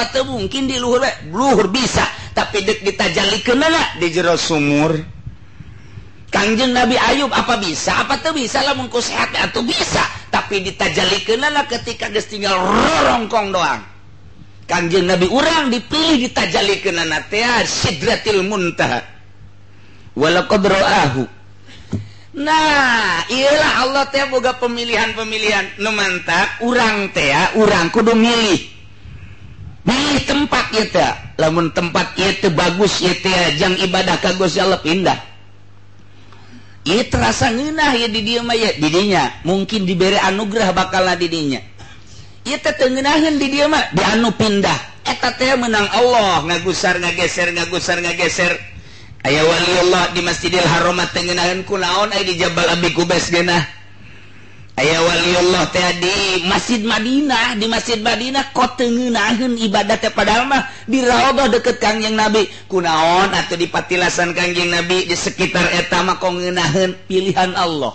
Apa teu mungkin di luhur bae? Luhur bisa, tapi dek ditajalikeunana di jero sumur. Kangjeng Nabi Ayub apa bisa? Apa teu bisa lamun ku sehat atuh bisa, tapi ditajalikeunana ketika geus tinggal rorongkong doang. Kangjeng Nabi urang dipilih ditajalikeunana teh Sidratil Muntaha. Walaqad ra'ahu. Nah, iyalah Allah teh boga pemilihan-pemilihan nu mantap, urang teh urang kudu milih. Milih tempat ieu teh. Lamun tempat ieu teh bagus ieu teh jang ibadah ka Gusti Allah pindah. Ieu terasa ngeunah ieu di dieu mah ye di dinya, mungkin dibere anugerah bakalna di dinya. Ieu teh teu ngeunaheun di dieu mah, di anu pindah. Eta teh menang Allah ngagusar ngageser ngagusar ngageser. Aya waliullah di Masjidil Haram teh ngeunaheun kunaon aya di Jabal Abi Qubais geunah. Aya waliullah teh di Masjid Madinah, di Masjid Madinah kok teu ngeunaheun ibadah teh padahal mah di raudhah deket Kangjeng Nabi. Kunaon atuh di patilasan Kangjeng Nabi di sekitar eta mah kok ngeunaheun pilihan Allah.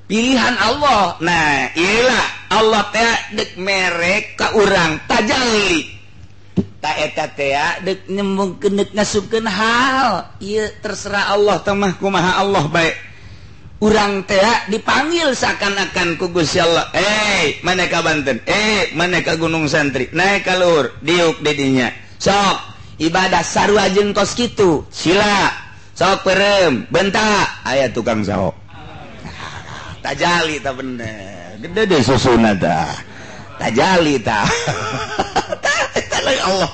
Pilihan Allah. Nah, iyalah Allah teh dek merek ka urang tajalli. Ta eta teh dek nyembungkeun dek ngasupkeun hal. Ieu terserah Allah teh mah kumaha Allah bae. Urang teh dipanggil seakan-akan ku Gusti Allah. Mana ka Banten? Mana ka Gunung Santri? Naik ka luhur, diuk di dinya. Sok ibadah sarua jeung kos kitu. Sila. Sok perem, bentak aya tukang saok. Tajali ta bener. Gede deh susuna ta. Tajali ta. Eta Allah.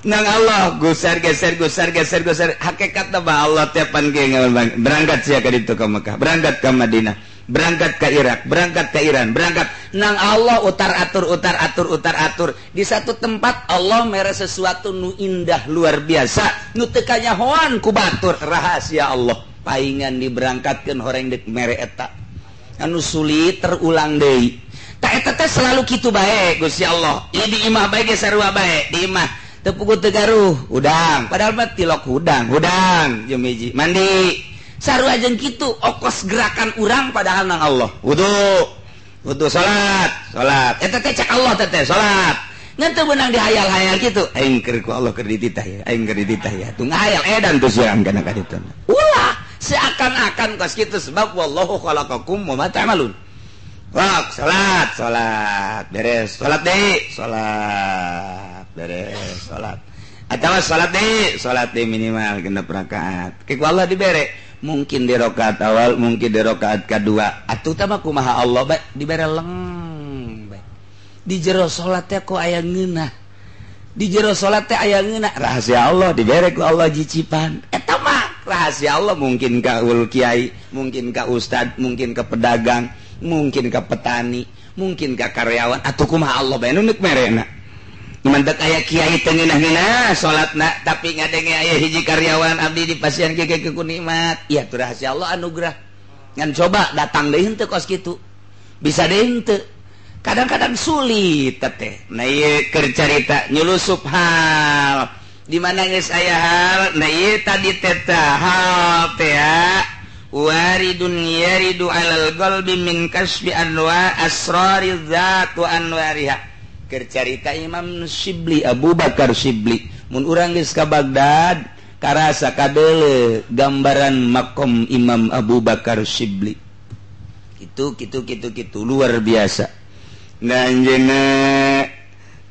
Nang Allah gusar geser gusar geser gusar hakikat bah Allah tiapan ge berangkat sia ka ditu ka Mekah, berangkat ka Madinah, berangkat ka Irak, berangkat ka Iran, berangkat nang Allah utar atur utar atur utar atur di satu tempat Allah mere sesuatu nu indah luar biasa nu teu kanyahoan ku batur rahasia Allah paingan diberangkatkeun horeng deuk mere eta anu sulit terulang deui. Ta eta teh selalu kitu bae Gusti Allah. Ieu di imah bae ge sarua bae di imah tepugu tegaruh udang padahal mah tilok hudang hudang jeung hiji mandi sarua jeung kitu okos gerakan urang padahal nang Allah wudu wudu salat salat eta teh cek Allah teh salat ngan teu beunang dihayal-hayal kitu aing keur ku Allah keur dititah ya aing keur dititah ya tuh ngahayal edan tuh siang kana ka ditu ulah seakan-akan kos kitu sebab wallahu khalaqakum wa ma ta'malun. Wak salat salat beres salat deui salat beres salat atawa salat deui minimal 6 rakaat ke ku Allah dibere mungkin di rakaat awal mungkin di rakaat kadua atuh tah mah kumaha Allah bae dibere leng bae di jero salat teh ku aya ngeunah di jero salat teh aya ngeunah rahasia Allah dibere ku Allah jicipan eta mah rahasia Allah mungkin ka ul kiai mungkin ka ustad mungkin ka pedagang mungkin ka petani mungkin ka karyawan atuh kumaha Allah bae nu neuk merena mantak aya kiai teu ngeunah-ngeunah salatna tapi ngadenge aya hiji karyawan abdi di pasian kieu ku nikmat ieu tuh rahasia Allah anugerah ngan coba datang deui henteu kos kitu bisa deui henteu kadang-kadang sulit teh nah ieu keur carita nyulusup hal di mana geus aya hal nah ieu tadi teh hal teh waridun yaridu alal qalbi min kasbi anwa asrari dzat wa anwariha. Keur carita Imam Syibli Abu Bakar Syibli mun urang geus ka Baghdad karasa kadeule gambaran makom Imam Abu Bakar Syibli kitu kitu kitu kitu luar biasa. Nah anjeunna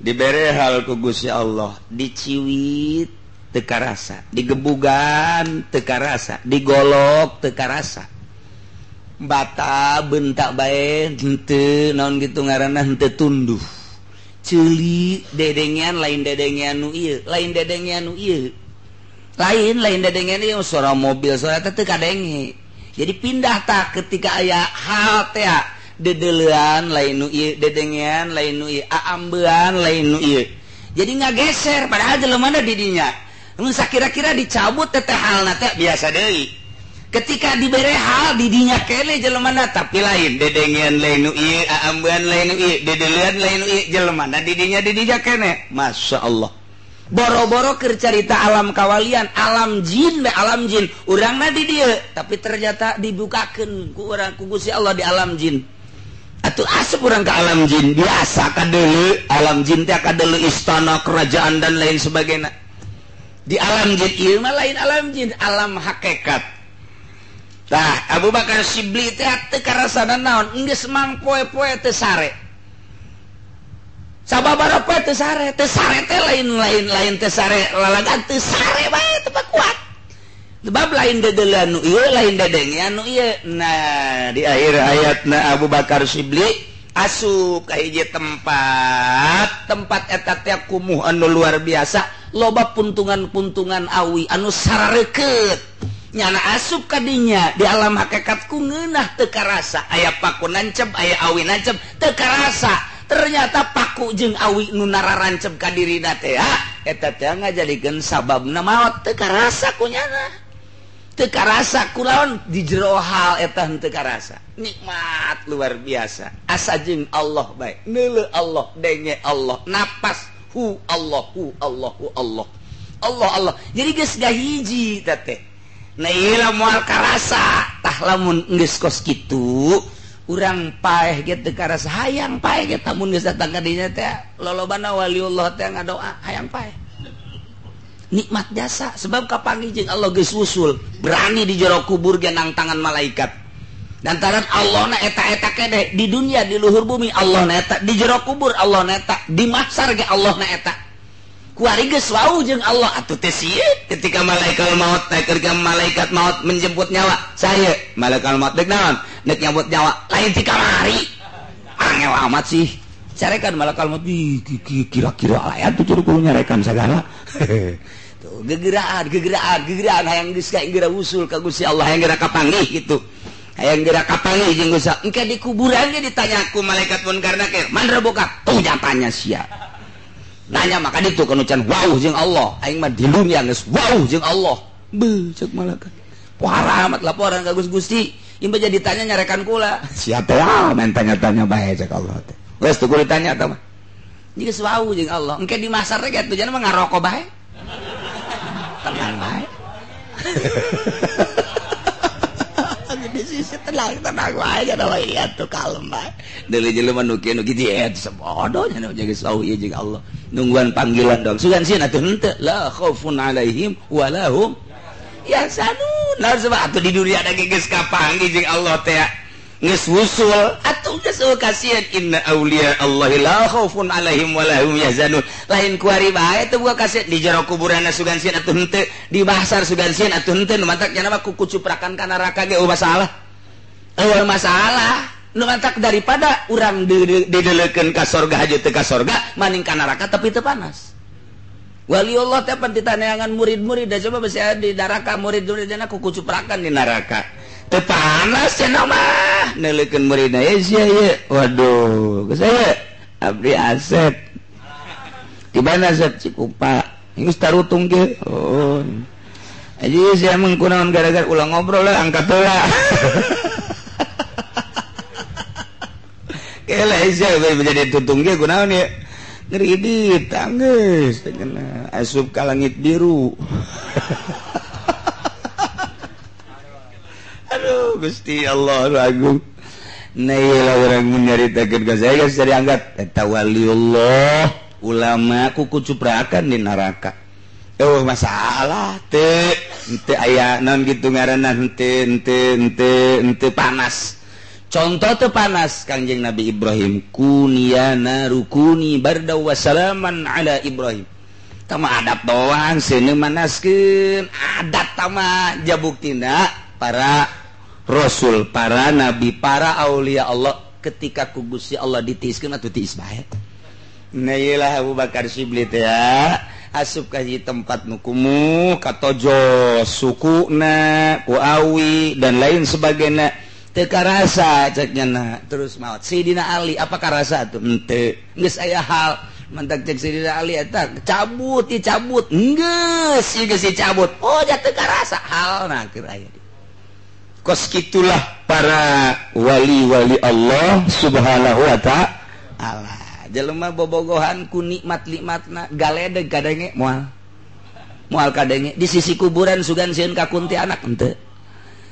dibere hal ku Gusti Allah diciwit teu karasa, digebugan teu karasa, digolok teu karasa, bata bentak bae henteu naon kitu ngaranna henteu tunduh ceuli dedengean lain dedengean nu ieu lain dedengean nu ieu lain lain dedengean ieu suara mobil suara teh teu kadenge jadi pindah tak ketika aya hal teh dedelean lain nu ieu dedengean lain nu ieu aambean lain nu ieu jadi ngageser padahal jelema di dinya mun sakira-kira dicabut teh halna teh biasa deui ketika dibere hal di dinya kene jelema tapi lain dedengean lain nu ieu aambean lain nu ieu dedelean lain nu ieu jelema di dinya kene Masya Allah boro-boro keur carita alam kawalian alam jin be alam jin urangna di dieu tapi ternyata dibukakeun ku urang ku Gusti Allah di alam jin. Atuh asup urang ke alam jin biasa kadeuleu alam jin teh kadeuleu istana kerajaan dan lain sebagainya. Di alam jin ieu mah lain alam jin, alam hakikat. Tah Abu Bakar Syibli teh teu karasana naon, geus mangpoe-poe teu sare. Sababaraha poe teu sare teh lain teu sare lalagan teu sare bae teu kuat. Sebab lain dedeuleun nu ieu lain dedengean nu ieu. Nah di akhir hayatna Abu Bakar Syibli asup ka hiji tempat, tempat eta teh kumuh anu luar biasa, loba puntungan-puntungan awi anu sarareukeut. Nyana asup ka dinya di alam hakikat ku ngeunah teu karasa, aya paku nancep, aya awi nancep teu karasa. Ternyata paku jeung awi nu nararancep ka dirina teh eta teh ngajadikeun sababna maot teu karasa ku nyana. Teu karasa kulaon di jero hal eta henteu karasa. Nikmat luar biasa. Asa jeung Allah bae. Neuleuh Allah, denge Allah, napas hu Allah, hu Allah, hu Allah. Allah Allah. Jadi geus gahiji teh teh. Nah ieu moal karasa. Tah lamun geus kos kitu, urang paeh ge teu karasa, hayang paeh ge lamun geus datang ka dinya teh lolobana waliullah teh ngadoa hayang paeh. Nikmat jasa sebab kapanggih jeung Allah geus wusul berani di jero kubur ge nang tangan malaikat. Lantaran Allah na eta-eta kene di dunia di luhur bumi Allah na eta, di jero kubur Allah na eta, di mahsyar ge Allah na eta. Kuari geus wau jeung Allah atuh teh sieun ketika malaikat maut ketika malaikat maut menjemput nyawa. Saya malaikat maut deuk naon? Deuk nyambut nyawa lain ti kamari. Angel amat sih. Carekan malaikat maut kira-kira aya tuh kudu nyarekan sagala. Tuh gegeraan hayang geus ka geura usul ka Gusti Allah hayang geura kapanggih kitu. Hayang geura kapanggih jeung Gusti. Engke di kuburan ge ditanya ku malaikat munkar nakir, "Man rabbuka?" Tuh nyatanya sia. Nanya maka ditu kanu can wauh jeung Allah. Aing mah di dunia geus wauh jeung Allah. Beuh ceuk malaikat. Pohara amat laporan ka Gusti. Ieu mah jadi ditanya nyarekan kula. Sia teh main tanya-tanya bae ceuk Allah teh. Geus tuh kudu ditanya tah mah. Geus wauh jeung Allah. Engke di masar teh kitu jangan mah ngaroko bae. Tenang bae. Di sisi tenang bae cenah we ieu tuh kalem bae. Deuleu jelema nu kieu nu kitu sebodoh nya geus wauh ieu jeung Allah. Nungguan panggilan dong. Sugan sieun atuh henteu la khaufun alaihim wa lahum yahzanun. Nah sebab atuh di dunia da geus kapanggih jeung Allah teh. Geus wusul atuh geus kasieun inna auliya Allahi la khaufun alaihim wa lahum yahzanun. Lain kuari bae teu boga kasieun di jero kuburanna sugan sieun atuh henteu, di mahsyar sugan sieun atuh henteu, nu matak nya mah kuku cuprakan ka neraka ge eueuh masalah. Eueuh masalah. Nu matak daripada urang dideulekeun ka sorga haja teu ka sorga maning ka neraka tapi teu panas. Waliullah teh pan ditaneangan murid-murid da coba besi di neraka murid-muridna kuku cuprakan di neraka. Teu panas cenah mah neuleukeun muridna ye sia ye. Waduh, geus aya abdi Asep. Di mana Asep? Cikupa. Geus tarutung ge. Oh. Aji sia mah kunaon gara-gara ulah ngobrol lah angkat heula. Kela sia menjadi tutung ge kunaon ye. Ngeridit tanggeus teh kena asup ka langit biru. Aduh Gusti Allah agung. Nah ieu urang mun nyaritakeun ka saya geus diangkat eta waliullah ulama kuku cuprakan di neraka. Eueuh masalah teu henteu aya naon kitu ngaranna henteu panas. Contoh teu panas Kangjeng Nabi Ibrahim kunia narukuni barda wa salaman ala Ibrahim. Tama adab doang seuneu manaskeun adat tama jabuktina para rasul, para nabi, para aulia Allah ketika ku Gusti Allah ditiiskeun atuh tiis bae. Nah ieu lah Abu Bakar Syibli teh asup ka hiji tempat nu kumuh katojo sukuna ku awi dan lain sebagainya. Teu karasa cek nyana terus maot. Sidina Ali apa karasa atuh? Henteu. Geus aya hal mantak cek Sidina Ali eta cabut dicabut. Geus ieu geus dicabut. Oh ja teu karasa halna keur aya. Kos kitulah para wali-wali Allah Subhanahu wa ta'ala. Jelema bobogohan ku nikmat-nikmatna galedeg kadenge moal. Moal kadenge di sisi kuburan sugan sieun ka kuntianak henteu.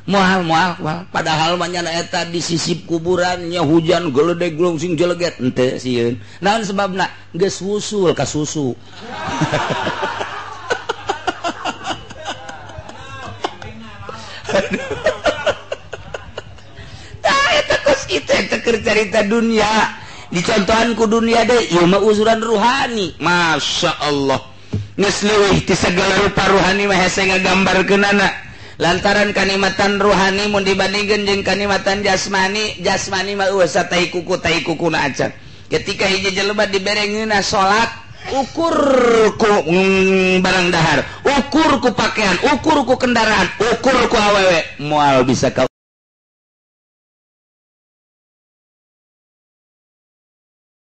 Moal moal moal padahal mah nyana eta di sisip kuburannya hujan geledeg sing jeleget henteu sieun. Naon sebabna? Geus wusul ka susu. Tah eta kos kitu eta keur carita dunia. Dicontohan ku dunia deui ieu mah uzuran ruhani. Masya Allah. Geus leuwih ti sagala rupa ruhani mah hese ngagambarkeunana. Lantaran kanikmatan ruhani mun dibandingkeun jeung kanikmatan jasmani, jasmani mah eueuh tai kuku tai kukuna acan. Ketika hiji jelema dibere ngeunah salat, ukur ku barang dahar, ukur ku pakaian, ukur ku kendaraan, ukur ku awewe, moal bisa ka